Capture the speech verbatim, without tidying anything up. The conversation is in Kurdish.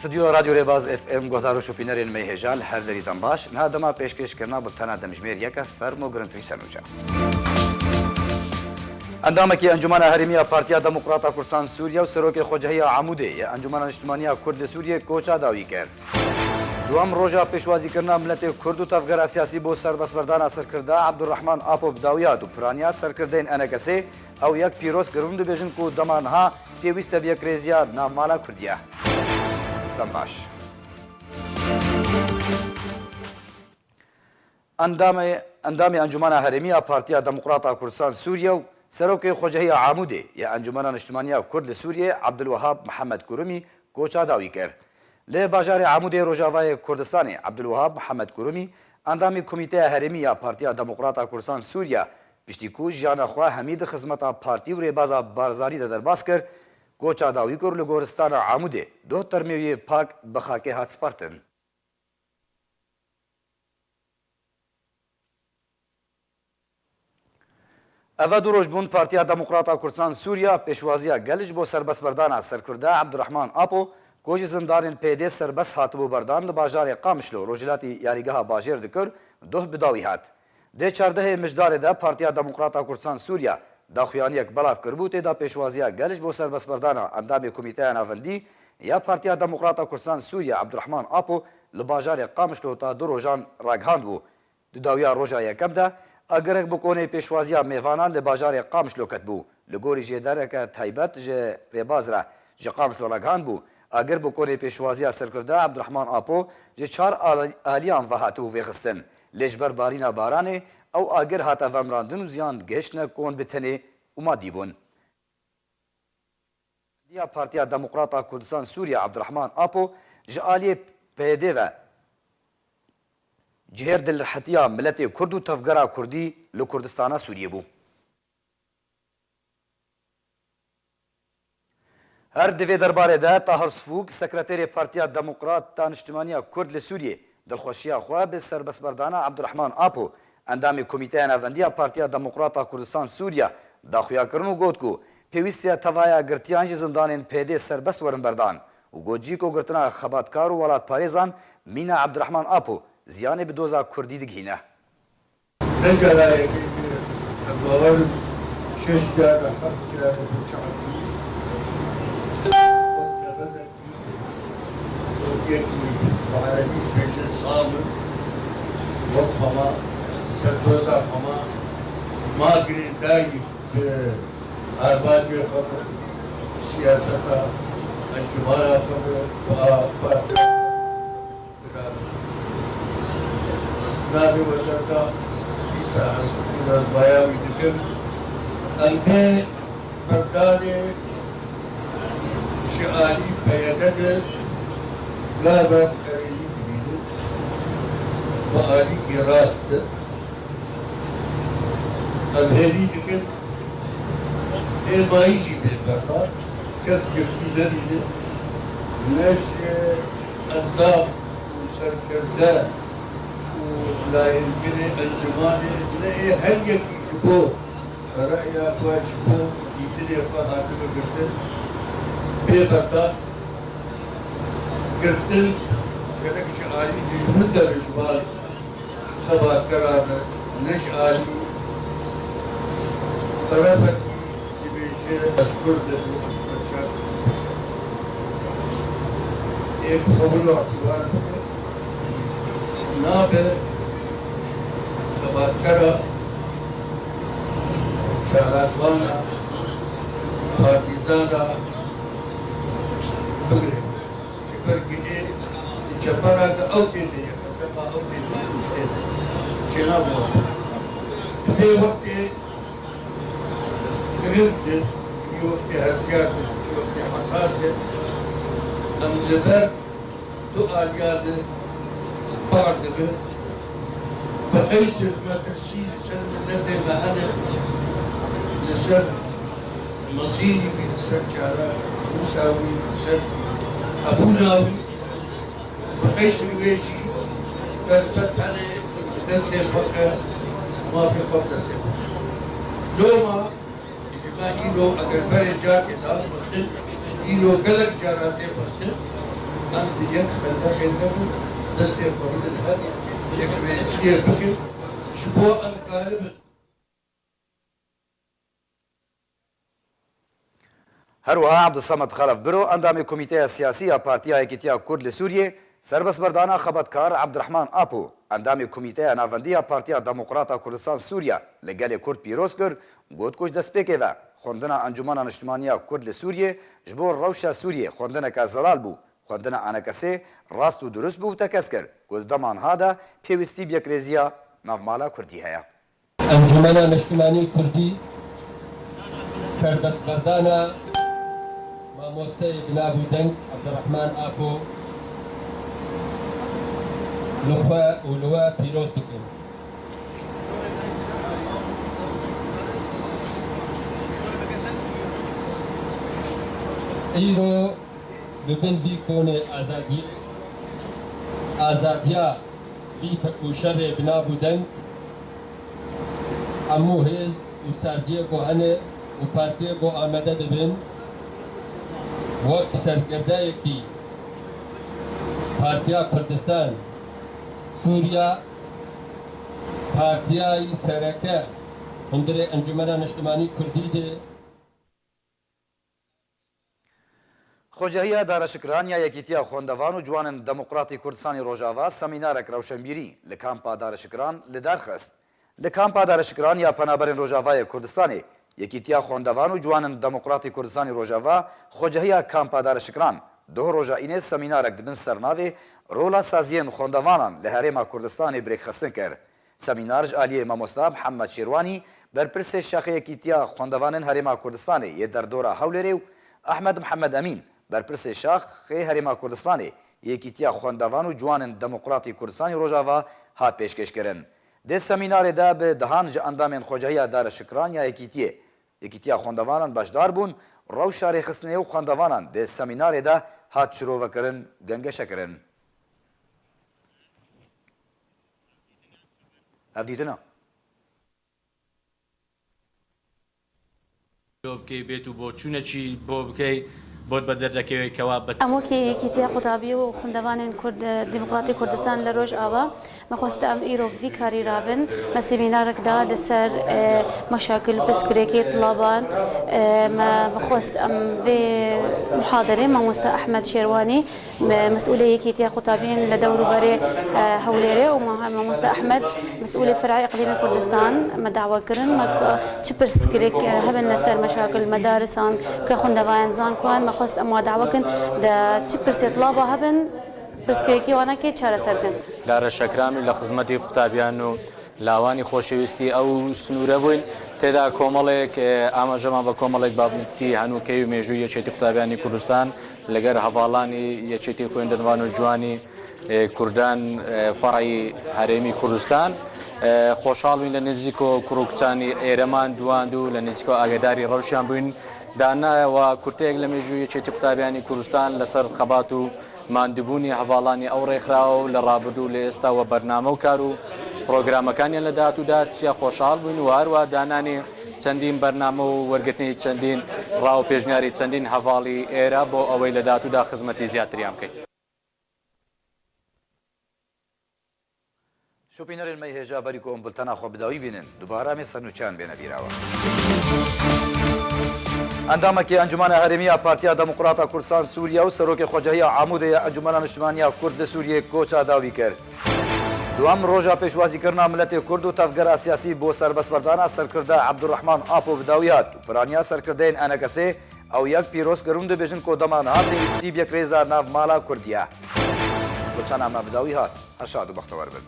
Stûdyoya Radyo Rêbaz F M, guhdar û şopînerên me hêja li her derî dem baş. Niha dema pêşkêşkirina bultena demjimêr yek e, fermo girintî ser nûçe. Endamekî Encûmena Herêmî ya Partiya Demokrata Kurdistan Sûriye û Serokê Xwecehiya Amûdê yê Encûmena Niştimanî ya Kurd li Sûriyê koça dawî kir. Duwem roja pêşwazîkirina miletê Kurd û tevgera siyasî bo serbestberdana serkirda Abdurrahman Apo bi dawî hat û piraniya serkirdeyên E N K S'ê ew yek pîroz kir û dibêjin ku dema niha pêwîst e bi yekrêziya navmala Kurdî ye. Dem baş. Endamê, endamê Encûmena Herêmî ya Partiya Demokrata Kurdistan Sûriye û Serokê Xwecehiya Amûdê yê Encûmena Niştimanî ya Kurd li Sûriyê Ebdulwehab Mihemed Kurumî koça dawî kir. Li bajarê Amûdê Rojavayê Kurdistanê Ebdulwehab Mihemed Kurumî, endamê Komîteya Herêmî ya Partiya Demokrata Kurdistan Sûriye, piştî ku jiyana xwe hemî di xizmeta partî û rêbaza Barzanî de derbas kir, koça dawî kir û li goristana Amûdê doh termê wî yê pak bi xakê hat spartin. Eve du roj bûn Partiya Demokrata Kurdistan Sûriya pêşwaziya gel ji bo serbestberdana serkirda Abdurrahman Apo, ku ji zindanên P Y D'ê serbest hatibû berdan, li bajarê Qamişlo rojhilatî yarîgeha bajêr dikir, doh bi dawî hat. Di çardehê Mijdarê de Partiya Demokrata Kurdistan Sûriya daxuyaniyek belav kiribû, tê de pêşwaziya gel ji bo serbestberdana endamê Komîteya Navendî ya Partiya Demokrata Kurdistan Sûriya Abdurrahman Apo li bajarê Qamişlo ta du rojan ragihandibû. Di dawiya roja yekem de agirek bi konê pêşwaziya mêvanan li bajarê Qamişlo ketibû. Li gorî jêdereke taybet ji rêbaz re ji Qamişlo ragihandibû, agir bi konê pêşwaziya serkirda Abdurrahman Apo ji çar al-, aliyan ve hatibû vêxistin. Lê ji ber barîna baranê ew agir hate vemrandin û ziyan gihiştine kon bi tenê û madî bûn. Liya Partiya Demokrata Kurdistan Sûriye Abdurrahman Apo ji aliyê P Y D ve cihêr dilrihetiya miletê Kurd û tevgera Kurdî li Kurdistana Sûriyê bû. Her di vê derbarê de Tahir Sifûk, sekreterê Partiya Demokrata Niştimanî ya Kurd li Sûriyê, dilxweşiya xwe bi serbestberdana Abdurrahman Apo, endamê Komîteya Navendî ya Partiya Demokrata Kurdistan Sûriye, daxuya kirin û got ku pêwîst e tevaya girtiyan ji zindanên P Y D'ê serbest werin berdan û got jî ku girtina xebatkar û welatparêzan mîna Abdurrahman Apo ziyanê bi doza Kurdî digihîne. Ne cara yekê, ez bawer im şeş cara, heft cara bi çavkî wek lebezekî, wek yekî bi erebî dibêjin samir, wek xema, serdoza xema, ma girêdayî bi erbacê xwe, bi siyaseta encûmana xwe, bi a-, partiya. Navê wezareta dîsa ez biraz bayav dikim. Em vê berdanê ji alî P Y D de gava xerêlî dibînin. Bi alîkî rast e. Em hêvî dikin êmayî jî bê berdan. Kes girtî nebîne. Ne ji endam û serkirde û layîngerê encûmanê ne ê her yekî ji bo reya xwe, ji bo dîtinê xwe hatibe girtin, bê berdan girtin, gerek ji alî dijmin de ji van xebatkaran e, ne ji alî terefekî dibêje ez Kurd im, ez Kurd im. Ê bi xwe wilo îtibar bike. Nabe xebatkara, çalakvana, partîzana bigire. Ji ber ku ê çepera ku ew tê de ye, defa ew tê de ye, tê de ye. Çênabû. Di vê wextê giring de, wî wextê hestiyar de, wî wextê hesas de, em li ber du aliya de bar dibin. Bi qeysir metirsî li ser miletê me hene, li ser mesîrî wî, li ser çarenûsa wî, li ser hebûna wî. Bi qeysir wê jî derfet hene, bi destê xwe ke mafê xwe bi destê xwe. Loma Ji me îro eger berê carkê da xwestin, îro gelek cara tê xwestin, Em bi yek xelbexê nebin, destê xwe bidin hev, yekmehîtiyê bikin, ji bo em karibin. Her wiha Abdulsamed Xelef Biro, endamê Komîteya Siyasî ya Partiya Yekîtiya Kurd li Sûriyê, serbestberdana xebatkar Abdurrahman Apo, endamê Komîteya Navendî ya Partiya Demokrata Kurdistan Sûriya, li gelê Kurd pîroz kir, got ku ji destpêkê ve xwendina Encûmena Niştimanî ya Kurd li Sûriyê ji bo rewşa Sûriyê xwendineke zelal bû, xwendina enekesê rast û durust bû û tekez kir ku di dema niha de pêwîstî bi yekrêziya navmala Kurdî heye. Encûmena Niştimanî Kurdî, serbestberdana mamosteyê bi nav û deng Abdurrahman Apo li xwe û li we pîroz dikin. Îro li bin vî konê azadiyê, azadiya vî tekoşerê bi nav û deng, hemû hêz û saziyê ku hene û partiyê ku amade dibin, wek serkirdeyekî Partiya Kurdistan Sûriya, partiyayî sereke hundirê Encûmena Niştimanî Kurdî de. Xwecehiya Dareşikiran ya Yekîtiya Xwendevan û Ciwanên Demokratî Kurdistanê Rojava semînarek rewşenbîrî li kampa Dareşikiran li dar xist. Li kampa Dareşikiran ya Penaberên Rojavayê Kurdistanê, Yekîtiya Xwendevan û Ciwanên Demokratî Kurdistanê Rojava, xwecehiya kampa Dareşikiran, doh roja înê semînarek di bin sernavê Rola Saziyên Xwendevanan li Herêma Kurdistanê bi rêkxistin kir. Semînar ji aliyê mamosta Mihemed Şêrwanî, berpirsê Şaxê Yekîtiya Xwendevanên Herêma Kurdistanê yê derdora Hewlêrê û Ehmed Mihemed Emîn, berpirsê Şaxê Herêma Kurdistanê yê Yekîtiya Xwendevan û Ciwanên Demokratî Kurdistanê Rojava hat pêşkêşkirin. Di semînarê de bi dehan ji endamên Xwecehiya Dareşikiran ya Yekîtiyê, Yekîtiya Xwendevanan beşdar bûn, rewşa rêxistinê û xwendevanan di semînarê de hat şirovekirin, gengeşekirin. Hevdîtina. بکەی بێت و بۆ چوونەکی بۆ بکەی بۆت بە دەردەکەوێت کەوا بە ئەمۆکی یەکیتیە قوتابی و خوندەوانین کورد دیموکراتی کوردستان لە ڕۆژ ئاوا مەخۆستە ئەم ئیرۆ بڤی کاری رابن مە سیمینارێکدا لەسەر مەشاکل پرسکرێکی طلابان مەخۆست ئەم vê محاضرێ مامۆستا ئەحمد شێروانی مسئولە یەکێتیە قوتابیین لە دەوروبەرێ هەولێرێ و مامۆستا ئەحمد مسئولە فرعی ئەقلیمی کوردستان مە داوا کردن مە چ پرسکرێک هەبن لەسەر مەشاکل مەدارسان کە خوندەوایان زانکۆیان مەخواست ئەم وا داوا کن دە چ پرسێ طلابا هەبن پرسکرێکی وانەکێ چارەسەر کن. دارە شەکرامی لە خزمەتی قوتابیان و لاوانی خۆشەویستی ئەو سنوورە بووین، تێدا کۆمەڵێک، ئێ، ئاماژەمان بە کۆمەڵێک بابەتی هەنووکەی و مێژووی یەکێتی قوتابیانی کوردستان لەگەر هەڤاڵانی یەکێتی خوێندنوان و جوانی، ئێ، کوردان، ئێ، فەڕعی هەرێمی کوردستان. ئێ، خۆشحاڵ بووین لە نزیکۆ کوڕ و کچانی ئێرەمان دواند و لە نزیکۆ ئاگاداری ڕەوشیان بووین. دانایەوە کورتەیەک لە مێژووی یەکێتی قوتابیانی کوردستان لەسەر خەبات و ماندووبوونی هەڤاڵانی ئەو ڕێکخراوە و لە ڕابردوو لە ئێستا وە بەرنامە و کار و پرۆگرامەکانیان لە داهاتوودا چیە خۆشحاڵ بووین و هەروە دانانی چەندین بەرنامە و وەرگرتنی چەندین ڕا و پێشنیاری چەندین هەڤاڵی ئێرە بۆ ئەوەی لە داهاتوودا خزمەتی زیاتریان بکەین. شوپینەرێن مەی هێژا بەری کو ئەم بولتەنا خۆ بداوی بینن دوبارە ئەمێ سەرنوچیان بێنە بیراوە. ئەندامەکی ئەنجومانە هەرێمیە پارتیا دەموکراتا کوردستان سووریا و سەرۆکی خۆجەهیا عامودەیە ئەنجومەنە نیشتمانیا کورد لە سووریە کۆچا داوی کرد. دوام ڕۆژە پێشوازیکردنا ملەتێ کورد و تەڤگەرا سیاسی بۆ سەربەستبەردانا سەرکردە عەبدولڕەحمان ئاپۆ بداوی هات و فرانیا سەرکردەیەن ئەنەکەسێ ئەو یەک پیرۆز کردن دەبێژن کۆ دەمان هات پێویستی بێکرێزار ناڤ مالا کوردیە. بولتەنا مە بداوی هات. هەر شاد و بەختەوەر بن.